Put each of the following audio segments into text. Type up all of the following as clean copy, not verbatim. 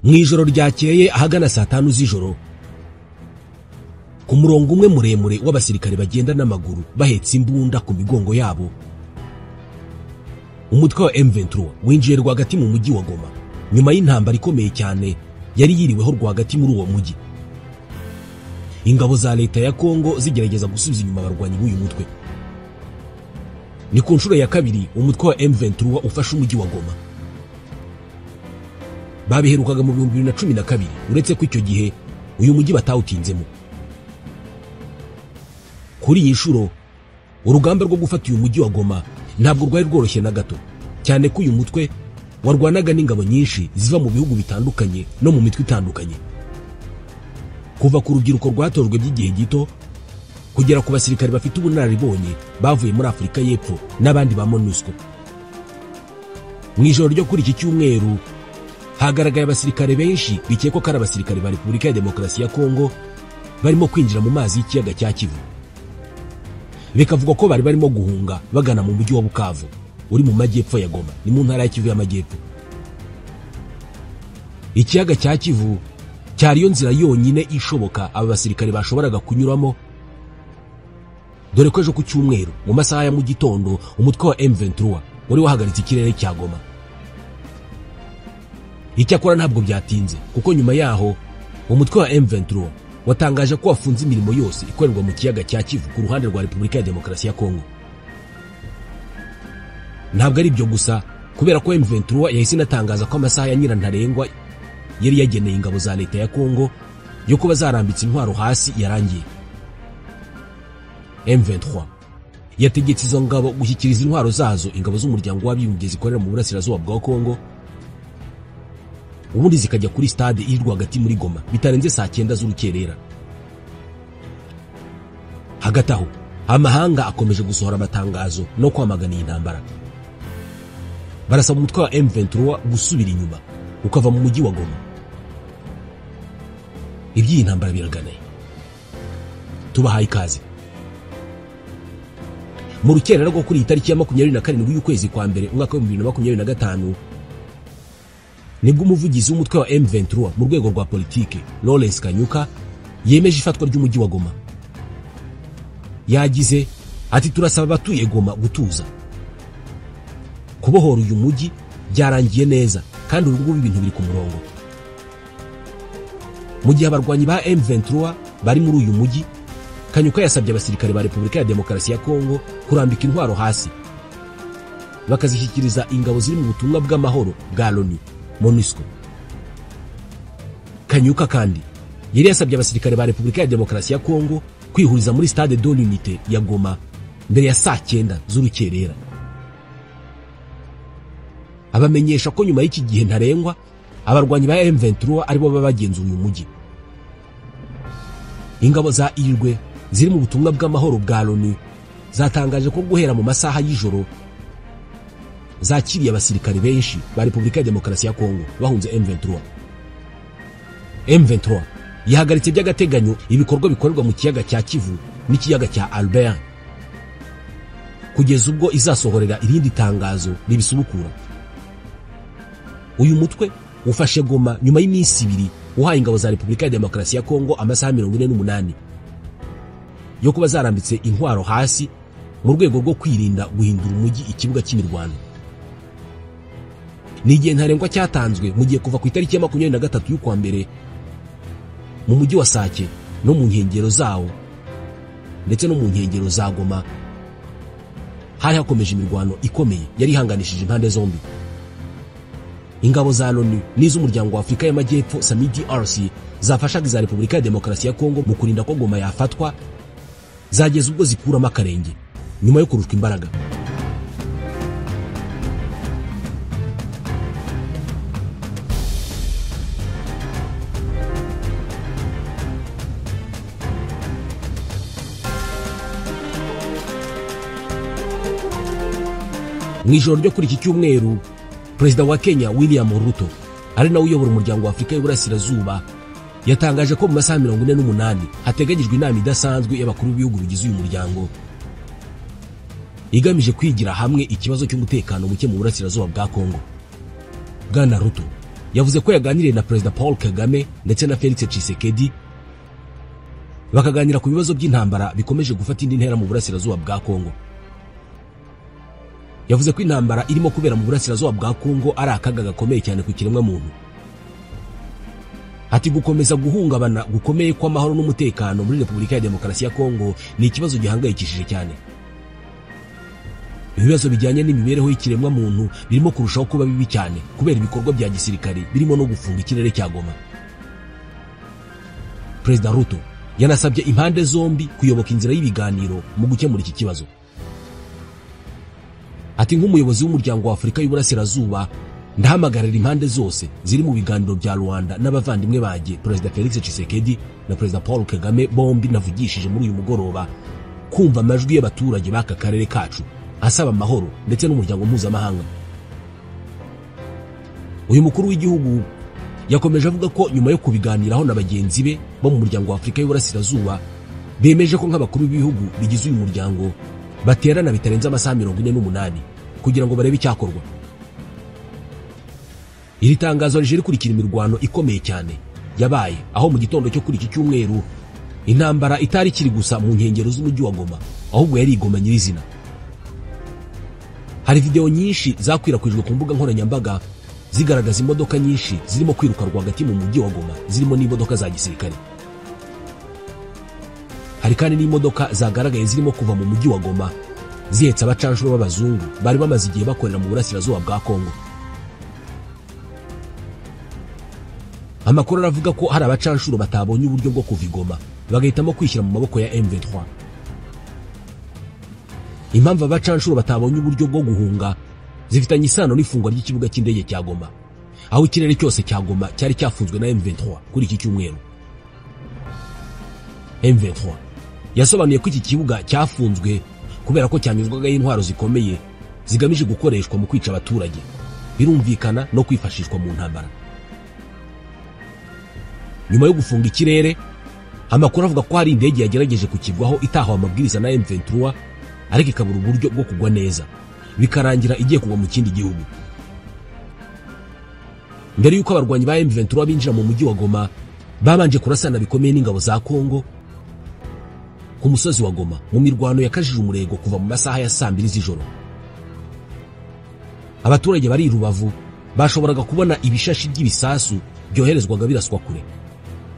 Mu ijoro ryakeye ahagana saa 5 z'ijoro, ku murongo umwe muremure w'abasirikare bagenda n'amaguru bahetse imbunda ku migongo yabo, umutwe wa M23 winjiye rwagati mu mujyi wa Goma nyuma y'intambara ikomeye cyane yari yiriweho rwagati muri uwo mujyi. Ingabo za leta ya Kongo zigerageza gusubiza inyuma abarwanyi b'uyu mutwe. Ni ku nshuro ya kabiri umutwe wa M23 ufashe umujyi wa Goma. Babiherukaga mu 2012, uretse ko icyo gihe uyu mujyi batawutinzemo. Kuri iyi nshuro urugamba rwo gufata uyu mujyi wa Goma ntabwo rwari rworoshye na gato, cyane ko uyu mutwe warwanaga n'ingabo nyinshi ziva mu bihugu bitandukanye no mu mitwe itandukanye. Kuva ku rubyiruko rwatojwe by'igihe gito kugera ku basirikare bafite ubunararibonye bavuye muri Afurika y'Epfo n'abandi ba MONUSCO. Mu ijoro ryo kuri iki cyumweru hagaragaye abasirikare benshi bikekwa ko ari abasirikare ba Repubulika ya Demokarasi ya Kongo barimo kwinjira mu mazi y'ikiyaga cya Kivu. Bikavugwa ko bari barimo guhunga bagana mu mujyi wa Bukavu uri mu majyepfo ya Goma, ni mu ntara ya Kivu y'Amajyepfo. Ikiyaga cya Kivu cyari yo nzira yonyine ishoboka aba basirikare bashoboraga kunyuramo, dore ko ejo ku cyumweru mu masaha ya mu gitondo umutwe wa M23 wari wahagaritse ikirere cya Goma. Icyakora ntabwo byatinze, kuko nyuma yaho umutwe wa M23 watangaje ko wafunze imirimo yose ikorerwa mu kiyaga cya Kivu ku ruhande rwa Repubulika ya Demokarasi ya Kongo. Ntabwo ari ibyo gusa, kubera ko M23 yahise inatangaza ko amasaha ya nyirantarengwa yari yageneye ingabo za leta ya Kongo yo kuba zarambitse intwaro hasi yarangiye. M23 yategetse izo ngabo gushyikiriza intwaro zazo ingabo z'umuryango w'abibumbye zikorera mu burasirazuba bwa Kongo, ubundi zikajya kuri stade iri rwagati muri Goma bitarenze saa 9 z'urukerera. Hagati aho amahanga akomeje gusohora amatangazo no kwamagana iyi ntambara. Barasaba umutwe wa M23 gusubira inyuma ukava mu mujyi wa Goma. Iby'iyi ntambara biraganaye. Tubahaye ikaze. Mu rukerera rwo kuri itariki ya 27 y'ukwezi kwa mbere umwaka wa 2025, nibwo umuvugizi w'umutwe wa M23 mu rwego rwa politike Lawrence Kanyuka yemeje ifatwa ry'umujyi wa Goma. Yagize ati: turasaba abatuye Goma gutuza. Kubohora uyu mujyi byarangiye neza kandi ubu ngubu ibintu biri ku murongo. Mu gihe abarwanyi ba M23 bari muri uyu mujyi, Kanyuka yasabye abasirikare ba Repubulika ya Demokarasi ya Kongo kurambika intwaro hasi bakazishyikiriza ingabo ziri mu butumwa bw'amahoro bwa Loni, MONUSCO. Kanyuka kandi yari yasabye abasirikare ba Repubulika ya Demokarasi ya Kongo kwihuriza muri Stade de l'Unité ya Goma mbere ya saa 9 z'urukerera. Abamenyesha ko nyuma y'iki gihe ntarengwa abarwanyi ba M23 aribo baba bagenzura uyu mujyi. Ingabo za Irwe ziri mu butumwa bw'amahoro bwa Loni zatangaje ko guhera mu masaha y'ijoro zakiriye abasirikare benshi ba Repubulika ya Demokarasi ya Kongo bahunze M23. M23 yahagaritse by'agateganyo ibikorwa bikorerwa mu kiyaga cya Kivu n'ikiyaga cya Albert kugeza ubwo izasohorera irindi tangazo ribisubukura. Uyu mutwe ufashe Goma nyuma y'iminsi ibiri uhaye ingabo za Repubulika ya Demokarasi ya Kongo amasaha 48 yo kuba zarambitse intwaro hasi mu rwego rwo kwirinda guhindura umujyi ikibuga cy'imirwano. Ni igihe ntarengwa cyatanzwe mu gihe kuva ku itariki ya 23 y'ukwa mbere mu mujyi wa Sake no mu nkengero zawo ndetse no mu nkengero za Goma hari hakomeje imirwano ikomeye yari ihanganishije impande zombi. Ingabo za Loni n'iz'umuryango wa Afurika y'Amajyepfo SAMIDRC zafashaga iza Repubulika ya Demokarasi ya Kongo mu kurinda ko Goma yafatwa zageze ubwo zikuramo akarenge nyuma yo kurushwa imbaraga. Mu ijoro ryo kuri iki cyumweru, Perezida wa Kenya William Ruto ari nawe uyobora umuryango wa Afurika y'Iburasirazuba yatangaje ko mu masaha 48 hateganyijwe inama idasanzwe y'abakuru b'ibihugu bigize uyu muryango igamije kwigira hamwe ikibazo cy'umutekano muke mu burasirazuba bwa Kongo. Bwana Ruto yavuze ko yaganiriye na Perezida Paul Kagame ndetse na Felix Tshisekedi, bakaganira ku bibazo by'intambara bikomeje gufata indi ntera mu burasirazuba bwa Kongo. Yavuze ko intambara irimo kubera mu burasirazuba bwa Kongo ari akaga gakomeye cyane ku kiremwa muntu. Ati gukomeza guhungabana gukomeye kw'amahoro n'umutekano muri Repubulika ya Demokarasi ya Kongo ni ikibazo gihangayikishije cyane. Ibibazo bijyanye n'imibereho y'ikiremwa muntu birimo kurushaho kuba bibi cyane kubera ibikorwa bya gisirikare birimo no gufunga ikirere cya Goma. Perezida Ruto yanasabye impande zombi kuyoboka inzira y'ibiganiro mu gukemura iki kibazo. Ati nk'umuyobozi w'umuryango wa Afurika y'Uburasirazuba ndahamagarira impande zose ziri mu biganiro bya Rwanda n'abavandimwe banjye Perezida Felix Tshisekedi na Perezida Paul Kagame bombi navugishije muri uyu mugoroba kumva amajwi y'abaturage b'aka karere kacu asaba amahoro ndetse n'umuryango mpuzamahanga. Uyu mukuru w'igihugu yakomeje avuga ko nyuma yo kubiganiraho na bagenzi be bo mu muryango wa Afurika y'Uburasirazuba bemeje ko nk'abakuru b'ibihugu bigize uyu muryango baterana bitarenze amasaha 48 kugira ngo barebe icyakorwa. Iri tangazo rije rikurikira imirwano ikomeye cyane yabaye aho mu gitondo cyo kuri iki cyumweru intambara itari kiri gusa mu nkengero z'umujyi wa Goma, ahubwo yari igoma nyirizina. Hari video nyinshi zakwirakwijwe ku mbuga nkoranyambaga zigaragaza imodoka nyinshi zirimo kwiruka rwagati mu mujyi wa Goma, zirimo n'imodoka za gisirikare. Hari kandi n'imodoka zagaragaye zirimo kuva mu mujyi wa Goma zihetse abacanshuro b'abazungu bari bamaze igihe bakorera mu burasirazuba bwa Kongo. Amakuru aravuga ko hari abacanshuro batabonye uburyo bwo kuva i Goma bagahitamo kwishyira mu maboko ya M23. Impamvu abacanshuro batabonye uburyo bwo guhunga zifitanye isano n'ifungwa ry'ikibuga cy'indege cya Goma, aho ikirere cyose cya Goma cyari cyafunzwe na M23 kuri iki cyumweru. M23 yasobanuye ko iki kibuga cyafunzwe kubera ko cyanyuzwagaho intwaro zikomeye zigamije gukoreshwa mu kwica abaturage, birumvikana no kwifashishwa mu ntambara. Nyuma yo gufunga ikirere, amakuru avuga ko hari indege yagerageje kukigwaho itahawe amabwiriza na M23 ariko ikabura uburyo bwo kugwa neza, bikarangira igiye kugwa mu kindi gihugu. Mbere yuko abarwanyi ba M23 binjira mu mujyi wa Goma, babanje kurasana bikomeye n'ingabo za Kongo ku musozi wa Goma mu mirwano yakajije umurego kuva mu masaha ya saa 2 z'ijoro. Abaturage bari i Rubavu bashoboraga kubona ibishashi by'ibisasu byoherezwaga biraswa kure,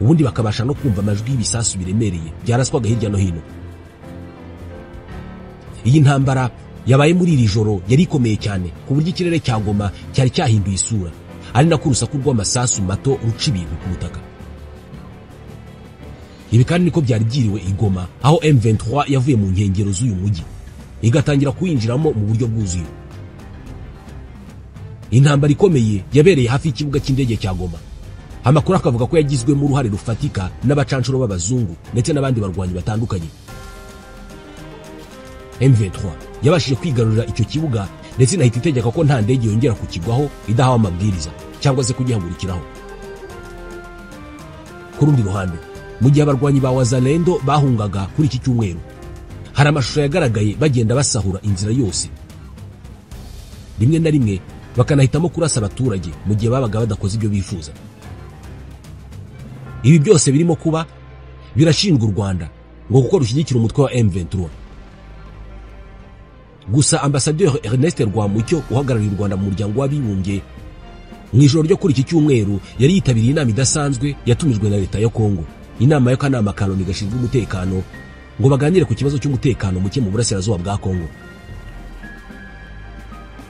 ubundi bakabasha no kumva amajwi y'ibisasu biremereye byaraswaga hirya no hino. Iyi ntambara yabaye muri iri joro yari ikomeye cyane ku buryo ikirere cya Goma cyari cyahinduye isura, ari nako urusaku rw'amasasu mato ruca ibintu ku butaka. Ibi kandi niko byari byiriwe i Goma, aho M23 yavuye mu nkengero z'uyu mujyi igatangira kuwinjiramo mu buryo bwuzuye. Intambara ikomeye yabereye hafi y'ikibuga cy'indege cya Goma. Amakuru akavuga ko yagizwemo uruhare rufatika n'abacanshuro b'abazungu ndetse n'abandi barwanyi batandukanye. M23 yabashije kwigarurira icyo kibuga ndetse inahita itegeka ko nta ndege yongera kukigwaho idahawe amabwiriza cyangwa se kugihagurikiraho. Ku rundi ruhande, mu gihe abarwanyi ba Wazalendo bahungaga kuri iki cyumweru, hari amashusho yagaragaye bagenda basahura inzira yose, rimwe na rimwe bakanahitamo kurasa abaturage mu gihe babaga badakoze ibyo bifuza. Ibi byose birimo kuba birashinjwa u Rwanda ngo kuko rushyigikira umutwe wa M23. Gusa Ambassadeur Ernest Rwamucyo uhagarariye u Rwanda mu muryango w'abibumbye, mu ijoro ryo kuri iki cyumweru yari yitabiriye inama idasanzwe yatumijwe na leta ya Kongo, inama y'akanama ka Loni gashinzwe umutekano, ngo baganire ku kibazo cy'umutekano muke mu burasirazuba bwa Kongo.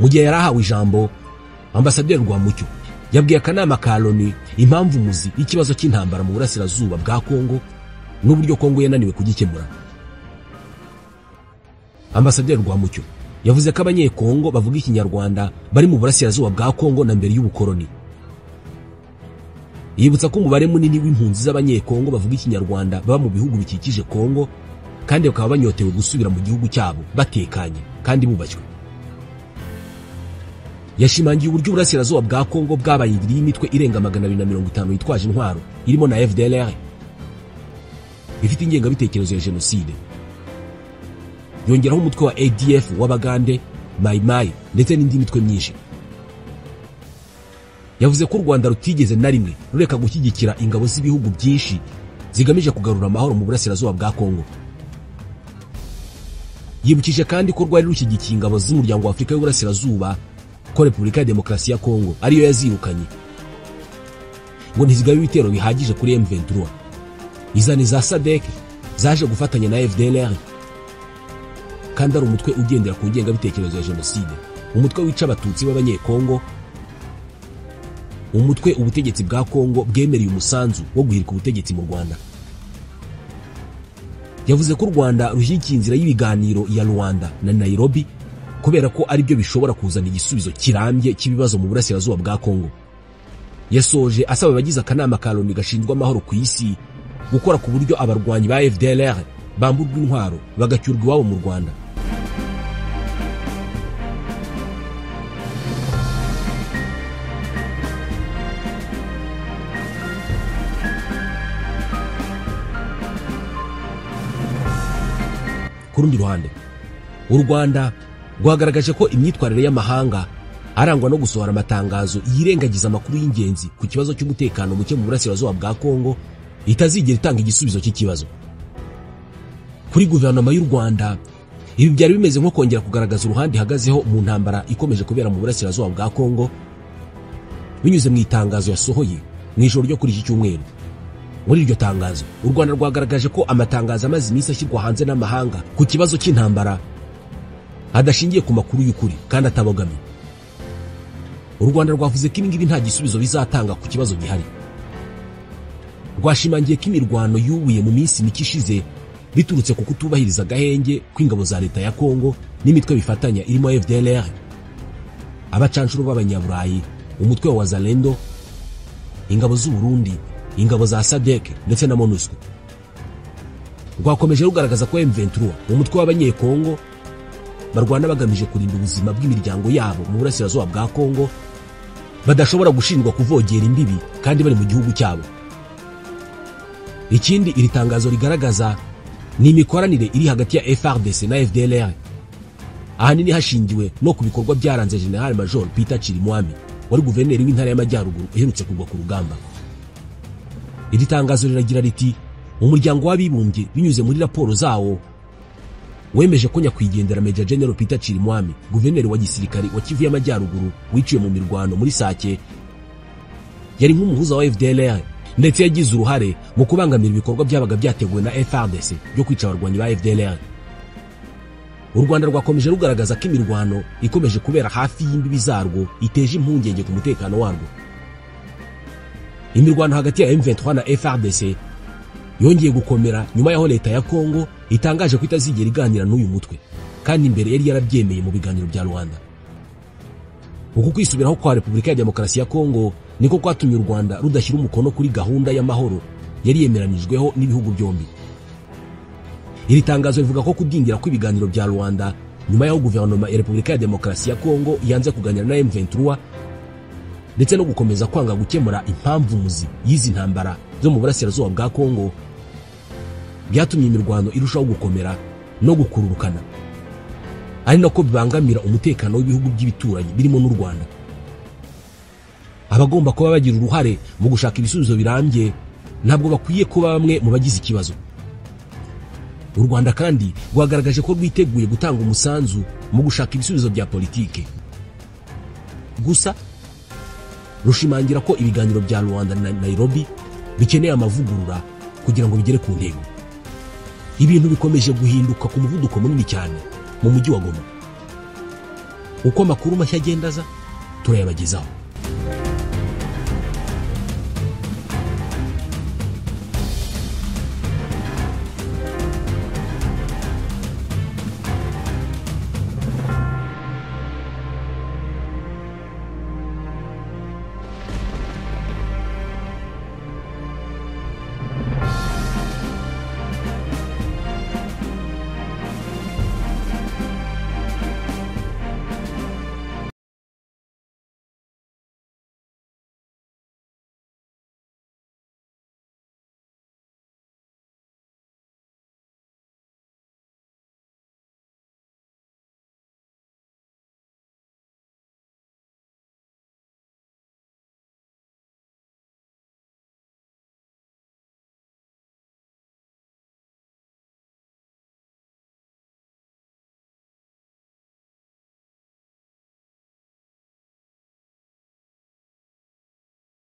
Mu gihe yari ahawe ijambo, Ambassadeur Rwamucyo yabwiye akanama ka Loni impamvu muzi y'ikibazo cy'intambara mu burasirazuba bwa Kongo n'uburyo Kongo yananiwe kugikemura. Ambassadeur Rwamucyo yavuze ko abanyekongo bavuga ikinyarwanda bari mu burasirazuba bwa Kongo na mbere y'ubukoloni. Yibutsa ko umubare munini w'impunzi z'abanyekongo bavuga ikinyarwanda baba mu bihugu bikikije Kongo, kandi bakaba banyotewe gusubira mu gihugu cyabo batekanye kandi bubashywe. Yashimangiye uburyo uburasirazuba bwa Kongo bwabaye indiri y'imitwe irenga 250 yitwaje intwaro, irimo na FDLR ifite ingengabitekerezo ya jenoside. Yongeraho umutwe wa ADF w'Abagande, Mai Mai ndetse n'indi mitwe myinshi. Yavuze ko u Rwanda rutigeze na rimwe rureka gushyigikira ingabo z'ibihugu byinshi zigamije kugarura amahoro mu burasirazuba bwa Kongo. Yibukije kandi ko rwari rushyigikiye ingabo z'umuryango wa Afurika y'Uburasirazuba, ko Repubulika ya Demokarasi ya Kongo ariyo yazirukanye ngo ntizigabe ibitero bihagije kuri M23. Izani za SADC zaje gufatanya na FDLR, kandi ari umutwe ugendera ku ngengabitekerezo ya jenoside, umutwe wica abatutsi b'abanyekongo, umutwe ubutegetsi bwa Kongo bwemereye umusanzu wo guhirika ubutegetsi mu Rwanda. Yavuze ko u Rwanda rushyigikiye inzira y'ibiganiro ya Rwanda na Nairobi kubera ko ari byo bishobora kuzana igisubizo kirambye cy'ibibazo mu burasirazuba bwa Kongo. Yasoje asaba abagize akanama ka Loni gashinzwe amahoro ku isi gukora ku buryo abarwanyi ba FDLR bamburwa intwaro bagacyurwa iwabo mu Rwanda. Ku rundi ruhande, u Rwanda rwagaragaje ko imyitwarire y'amahanga arangwa no gusohora amatangazo yirengagiza amakuru y'ingenzi ku kibazo cy'umutekano muke mu burasirazuba bwa Kongo itazigera itanga igisubizo cy'ikibazo. Kuri guverinoma y'u Rwanda, ibi byari bimeze nko kongera kugaragaza uruhande ihagazeho mu ntambara ikomeje kubera mu burasirazuba bwa Kongo, binyuze mu itangazo yasohoye mu ijoro ryo kuri iki cyumweru. Muri iryo tangazo, u Rwanda rwagaragaje ko amatangazo amaze iminsi ashyirwa hanze n'amahanga ku kibazo cy'intambara adashingiye ku makuru y'ukuri kandi atabogamye. U Rwanda rwavuze ko ibi ngibi nta gisubizo bizatanga ku kibazo gihari. Rwashimangiye ko imirwano yubuye mu minsi mike ishize biturutse ku kutubahiriza agahenge kw'ingabo za leta ya Kongo n'imitwe bifatanya irimo FDLR, abacanshuro b'abanyaburayi, umutwe wa Wazalendo, ingabo z'u Burundi, ingabo za SADC ndetse na MONUSCO. Rwakomeje rugaragaza ko M23, umutwe w'abanyekongo barwana bagamije kurinda ubuzima bw'imiryango yabo mu burasirazuba bwa Kongo, badashobora gushinjwa kuvogera imbibi kandi bari mu gihugu cyabo. Ikindi iri tangazo rigaragaza ni imikoranire iri hagati ya FARDC na FDLR, ahanini hashingiwe no ku bikorwa byaranze General Major Peter Chirimwami wari guverineri w'intara y'Amajyaruguru uherutse kugwa ku rugamba. Iri tangazo riragira riti: umuryango w'abibumbye binyuze muri raporo zawo wemeje ko nyakwigendera Major General Peter Chirimwami, guverineri wa gisirikare wa Kivu y'Amajyaruguru wiciwe mu mirwano muri Sake, yari nk'umuhuza wa FDLR ndetse yagize uruhare mu kubangamira ibikorwa byabaga byateguwe na FARDC byo kwica abarwanyi ba FDLR. U Rwanda rwakomeje rugaragaza ko imirwano ikomeje kubera hafi y'imbibi zarwo iteje impungenge ku mutekano warwo. Imirwano hagati ya M23 na FARDC yongeye gukomera nyuma y'aho leta ya Kongo itangaje ko itazigera iganira n'uyu mutwe, kandi imbere yari yarabyemeye mu biganiro bya Rwanda. Uku kwisubiraho kwa Repubulika ya Demokarasi ya Kongo niko kwatumye u Rwanda rudashyira umukono kuri gahunda y'amahoro yari yemeranijweho n'ibihugu byombi. Iri tangazo rivuga ko kudingira kw'ibiganiro bya Rwanda nyuma y'aho guverinoma ya Repubulika ya Demokarasi ya Kongo yanze kuganira na M23 ndetse no gukomeza kwanga gukemura impamvu muzi y'izi ntambara zo mu burasirazuba bwa Kongo byatumye imirwano irushaho gukomera no gukururukana, ari nako bibangamira umutekano w'ibihugu by'ibituranyi birimo n'u Rwanda. Abagomba kuba bagira uruhare mu gushaka ibisubizo birambye ntabwo bakwiye kuba bamwe mu bagize ikibazo. U Rwanda kandi rwagaragaje ko rwiteguye gutanga umusanzu mu gushaka ibisubizo bya politike, gusa rushimangira ko ibiganiro bya Rwanda na Nairobi bikeneye amavugurura kugira ngo bigere ku ntego. Ibintu bikomeje guhinduka ku muvuduko munini cyane mu mujyi wa Goma. Uko amakuru mashya agenda aza turayabagezaho.